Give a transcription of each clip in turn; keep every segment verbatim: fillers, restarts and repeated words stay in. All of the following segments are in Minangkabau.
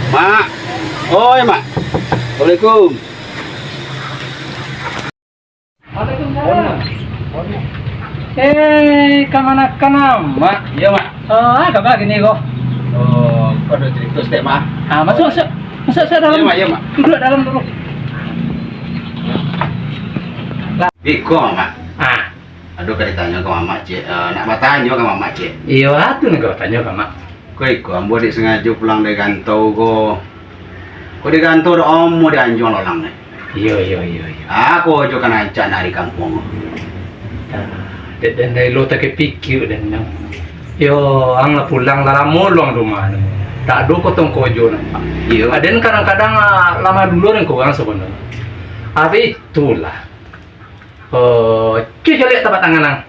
Mak. Oi, Mak. Assalamualaikum. Waalaikumsalam. Eh, kamanakan, Mak? Iyo, Mak. Oh, ah, kaba kini ko? Oh, ko ado carito saketek, Mak. Ah, masuak, masuak. Masuak, masuak dalam. Iyo, Mak, iyo, Mak. Duduak dalam dulu. Beko, Mak. Ah. Ado ka ditanyo ka Mamak, ciek. Eh, nak batanyo ka Mamak, ciek. Iyo, atu nan ka batanyo ka Mak. Ko iko, ambo dek sangajo pulang dari rantau ko. Ko di rantau dak omo di anjuang lo lang ni. Iyo, iyo, iyo, iyo. Ako jo ka rancak nak di kampuang ko. Ah, dek den dari lo takipikia den nyo. Yo, ang lah pulang lah lamo lo ang rumah ni. Dak ado kotong kojo nampak. Iyo. Ah, den kadang-kadang, ah, lamo dulu den kurang sabananyo. Tapi itulah. Oh, cubo caliak tapak tangan ang.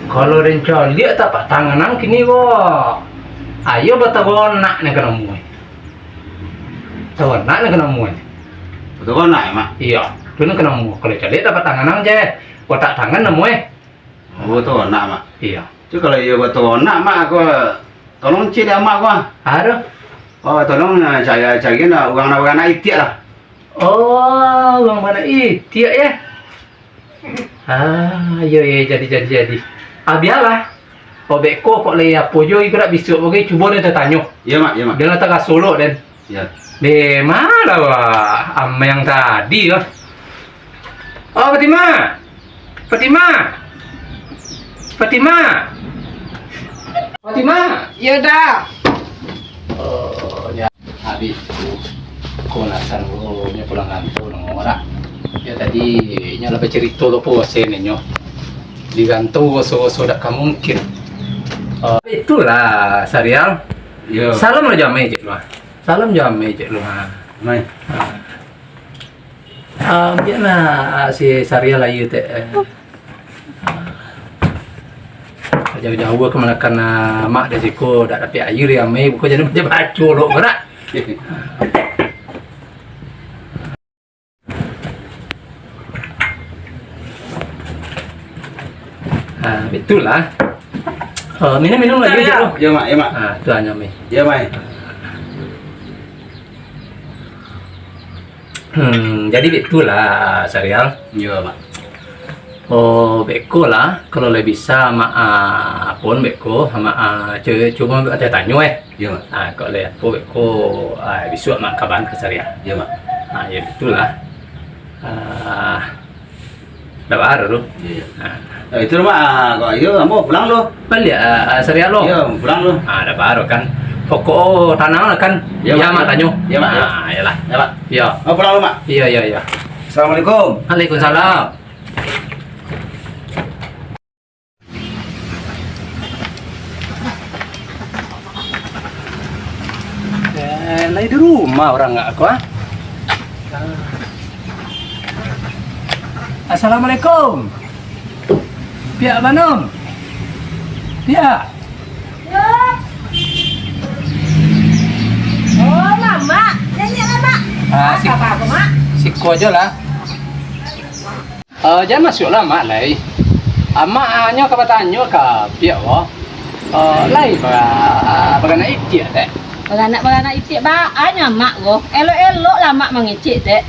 Kalau den caliak tapak tangan ang kini ko, ayo bataronak nan ka namuah. Taronak nan ka namuah. Bataronak, yo, Mak? Iyo, tu nan ka namuah. Kalau caliak tapak tangan ang je, watak tangan namuah. Oh, bataronak, Mak? Iyo. Tu kalau iyo bataronak, Mak, ko tolong ciek dek Amak ko, ah. Aduh. Oh, tolong, ah, cari, cari urang nan baranak itiak lah. Oh, urang baranak itiak, yo? Ah, iyo, iyo, jadi, jadi, jadi. Ah, bialah. Obek ko kok lai apo jo, iko dak bisuak bagai, cubo den tatanyo. Iyo, Mak, iyo, Mak. Den lah taraso lo, den. Iyo. Deh, ma lah, wah, amai ang tadi, wah. Oh, Fatimah. Fatimah. Fatimah. Fatimah. Iyo, Da. Oh, yo. Abih tu, ko nak san ko nyo pulang rantau nang orang. Yo, tadi nyo lah bacarito tu, posen nyo. Di rantau raso-raso dak ka mungkin. Oh, itulah, Sarial. Yo. Salam lah jo amai ciek lu, ha. Salam jo amai ciek lu, ha. Amai. Ah, ambiak nah, ah, si Sarial aia tu, eh. Jauah-jauah ka manakan, ah, mak dari siko, dak dapek aia dari amai, bukan jadi baco lo, gerak. Ah, itulah. Oh, minum, minum lagi, Mak. Yo, Mak, yo, Mak. Ah, tu hanyo, Mi. Yo, Mak. Hmm, jadi bitulah, Sarial. Yo, Mak. Oh, beko lah, kalau lai bisa, Mak, ah, pun beko, Mak, ah, cu-, cuma tanyo, eh. Yo, Mak. Ah, kok lai apo ko, ah, bisuak Mak kabakan ka Sarial. Yo, Mak. Ah, yo, bitulah. Ah, dak baa tu. Iyo, iyo. Ah. Eh, itu, Mak, ah, kok iyo, ambo pulang lo. Baliak, ah, ah, Sarial lo. Iyo, pulang lo. Ah, dak baa kan. Pokok tanang lah kan. Iyo, Mak. Mak tanyo. Iyo, Mak, iyo. Ah, iyolah. Iyo, Mak. Iyo. Ambo pulang lo, Mak. Iyo, iyo, iyo. Assalamualaikum. Waalaikumsalam. Eh, lai di rumah urang ngak ko, ah? Assalamualaikum. Piak Banun. Piak. Oh, Mamak. Niniak lah, Mak. Ah, si-, apa-apa, Mak? Siko ajo lah. Eh, jan masuaklah, Mak, lai. Amak, ah, nyo ka batanyo ka Piak ko. Eh, lai ba-, baranak itiak, Tek? Baranak-baranak itiak baa nyo, Mak, ko. Elok-eloklah Mak mangecek, Tek.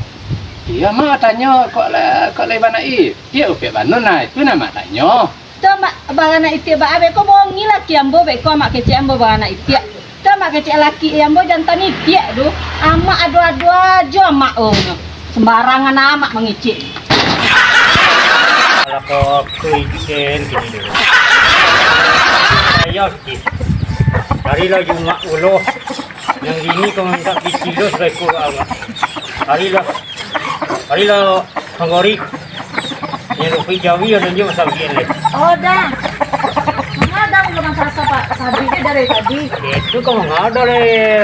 Iyo, Mak tanyo, kok la-, kok lai baranak itiak, Piak Banun, nah, itu nan Mak tanyo. Tu, Mak, baranak itiak baa, beko bongi laki ambo, beko amak kecek ambo baranak itiak. Tu, amak kecek laki ambo jantan itiak tu. Amak ado-ado ajo amak, oh, nyo. Sembarangan amak mangecek. Alah, kok iken kini dulu. Yo, Ki. Carilah Jumat ulo. Nan kini kau minta piti lo saiko ka Allah. Carilah. Carilah, Bang Gori. Yang Lufi Jawi ada dia masalah dia ni. Oh, dah. Manga dah ulo masak, Pak? Sabik je dari tadi. Itu kau manga dah,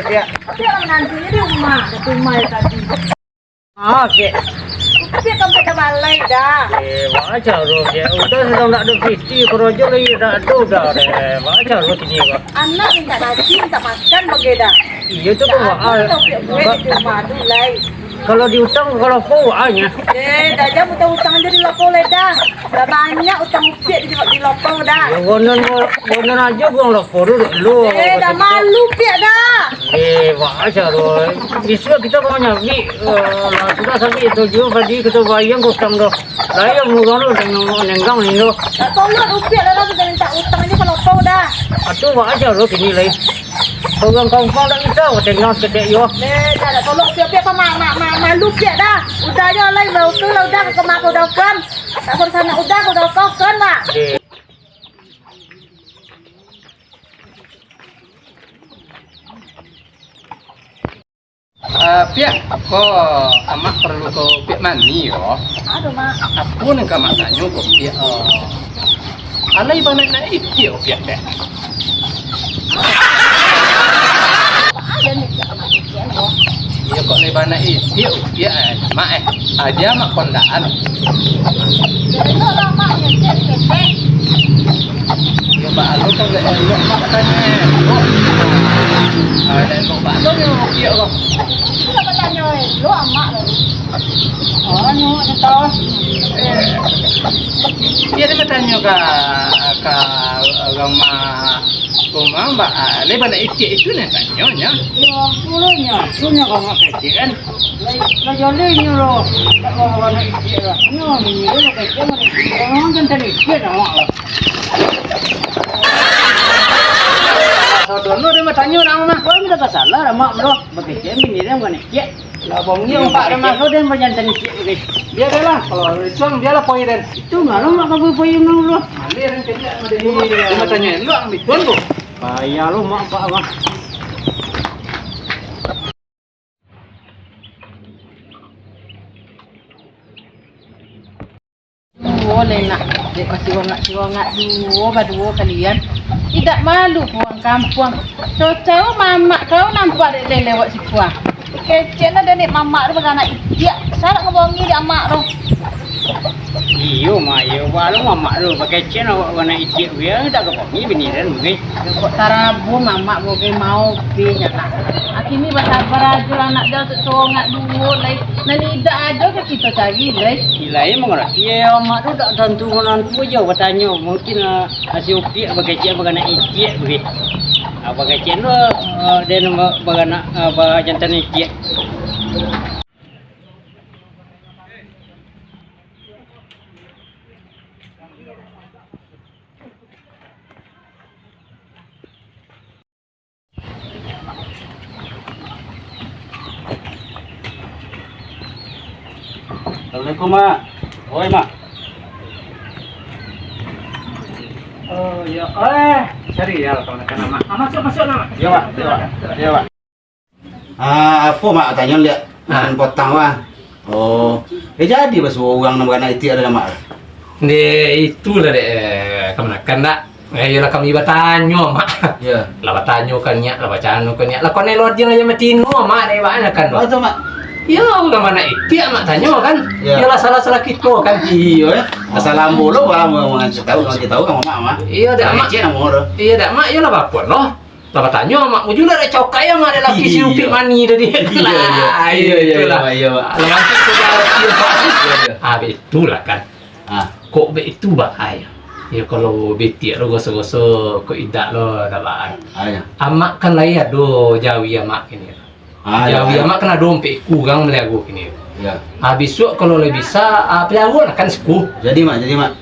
Piak. Tapi urang manantunyo di rumah, di rumah dari tadi. Ah, Piak. Tapi sampai ka balai dah. Eh, wajar lo, Piak. Udah sudah ndak ada piti, karajo lagi ndak ada udah deh. Wajar lo kini, Pak. Anak minta nasi, minta makan bagai dah. Iyo tu, Pak. Ndak ada tau, Piak, duit di rumah tu, lai. Kalau diutang, kalau lapau, ah, nyo. Eh, dah jam utang-utang aja di lapau lai dah. Dah banyak utang Upiak di, di lapau dah. Ya, bonon, bonon aja gua lapau dulu, dulu. Eh, dah malu Piak dah. Eh, wajar lo. Bisuak kita mau nyabik, eh, lah, sudah sabik itu juga tadi kita bayang utang dah. Lah, yang murah lo, dengan nenggang ni lo. Tak tolong Upiak dah, dah, kita minta utang aja kalau lapau dah. Atuh, wajar lo kini lai. Urang kampung dak bisa, tenggang seketek yo. Eh, dah, dah, tolong Upiak, Piak, apa ma-, ma-, ma-, malu Piak dah. Udah yo lai, udah udah, lah udah, ke mak udah kan. Tak perlu sana udah, udah kau kan, Mak. Eh. Ah, Piak, ko amak paralu ko Piak mani yo. Aduh, Mak. Apo nan ka amak tanyo ko Piak, oh. Alai bana nak itiak Piak dek. Apo ado ni Piak, Mak, itiak ko? Iyo, kok lai bana itiak Piak, eh, Mak, eh. Aja Mak kondaan. Yo, elok lah, Mak, itiak ketek. Yo, bak alo kan ndak elok, Mak, tanyo elok. Ah, ndak elok bak alo nyo itiak ko. Itu lah batanyo elok amak tadi. Oh, nyo, nyo tahu. Iyo, dia batanyo ka, ka urang ma-, rumah, ba-, ah, lai bana itiak itu nan tanyo nyo. Iyo, mulonyo, itu nyo ka mak kecek kan. Lai, lai jaleh nyo lo, tak bawa bana itiak lah. Nyo, bini dia mak kecek, mak kecek. Urang kan tadi itiak amak lah. Sodono dia batanyo nak mah. Kau ni dah salah, mak, bro. Bakecek bini dia bukan itiak. Lah, bongil, Pak, dah masuk, den, bajantan ciek, oke. Biar deh lah, kalau Islam, biarlah poi, den. Itu malam mak kabui poi dulu. Malih, den, kejap, den. Iya. Cuma tanya, lu ambil tuan tu. Payah lu, mak, pak, bang. Duo lai nak, dek basirongak-sirongak duo, baduo kalian. Indak malu pulang kampuang. Cau-cau mamak kau nampak dek lai lewat sikuang. Kecek nah dek mamak tu baganak itiak. Salah ngabongi dek amak tu. Iyo, Mak, iyo. Baru mamak tu bakecek awak baganak itiak, biar tak ngabongi bini dan bini. Kok tarabo mamak boge mau pi nyanak. Akini basabar ajo lah nak jauh songak duo lai. Nan idak ajo ka kito cari lai. Ilai mangarati, eh, amak tu dak tantu manantu ajo batanyo. Mungkin, ah, hasil upiak bakecek baganak itiak bagi. Ah, bakecek tu, ah, dia nama baganak, ah, bajantan itiak. Assalamualaikum, Mak. Oi, Mak. Oh, ya. Eh, cari ya, kawan-kawan, Mak. Ah, masuk, masuk, Mak. Ya, Mak. Ya, Mak. Ya, Mak. Ah, apo, Mak, tanyo liak? Ah. Nan potang, Mak. Oh. Eh, jadi basuo urang nan baranak itiak ado, Mak? Dek, itulah, dek, eh, kamanakan dak? Eh, iyolah kami batanyo, Mak. Ya. Lah batanyo kan nyak, lah bacano kan nyak. Lah konelo diang aja matino, Mak, dek, Mak, kan tu. Oh, tu, Mak. Yo, urang baranak itiak, Mak, tanyo kan. Ya. Iyolah salah-salah kito kan. Iyo, ya. Asal ambo lo, Mak, Mak, Mak, tahu, Mak, tahu kan, Mak, Mak. Iyo, dek, Mak. Kecek namo tu. Iyo, dek, Mak, iyolah bapun lo. Lah batanyo, Mak, mujur lah dek cokai, Mak, dek laki si Upik mani tadi. Iyo, iyo. Lah, iyo, iyo, itulah. Iyo, Mak. Lah, mantap tu, Mak. Iyo, iyo. Ah, baitu lah kan. Ah. Kok baitu, Mak, ai? Yo, kalau bitiak lo goso-goso, kok idak lo, dak, Mak. Ah, iyo. Amak kan lai ado jawi amak kini. Ah, jawi amak kan ado ampek ikua urang maliaro kini. Yo. Ah, bisuak kalau lai bisa, ah, paliarolah kan siko. Jadi, Mak, jadi, Mak.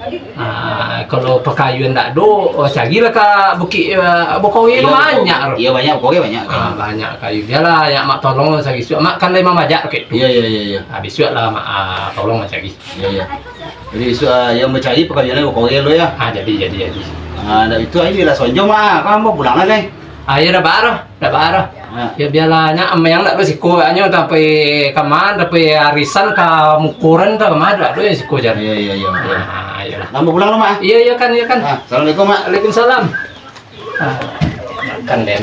Ah, kalau pakayuan dak ado, oh, carilah ka bukik, eh, Bukori tu banyak tu. Iyo, banyak, Bukori banyak. Ah, banyak kayu. Bialah, yo, Mak, tolong cari bisuak. Mak kan lai mamajak kek tu. Iyo, iyo, iyo, iyo. Ah, bisuak lah, Mak, ah, tolong cari. Iyo, iyo. Jadi, bisuak, ah, nan bacari pakayuan Bukori lo, yo. Ah, jadi, jadi, jadi. Ah, dak itu aja lah sonjo, Mak. Kan ambo pulang lah, Dai. Ah, iyo, dak baa doh, dak baa doh. Ah. Yo, bialah, nyo ambo nan dak basiko, nyo tapai ka ma, tapai arisan ka mukoran, ka ma, dak ado nan siko jan. Iyo, iyo, iyo. Ah, iyolah. Ambo pulang lah, Mak. Iyo, iyo kan, iyo kan. Ah, assalamualaikum, Mak. Waalaikumsalam. Ah, makan den.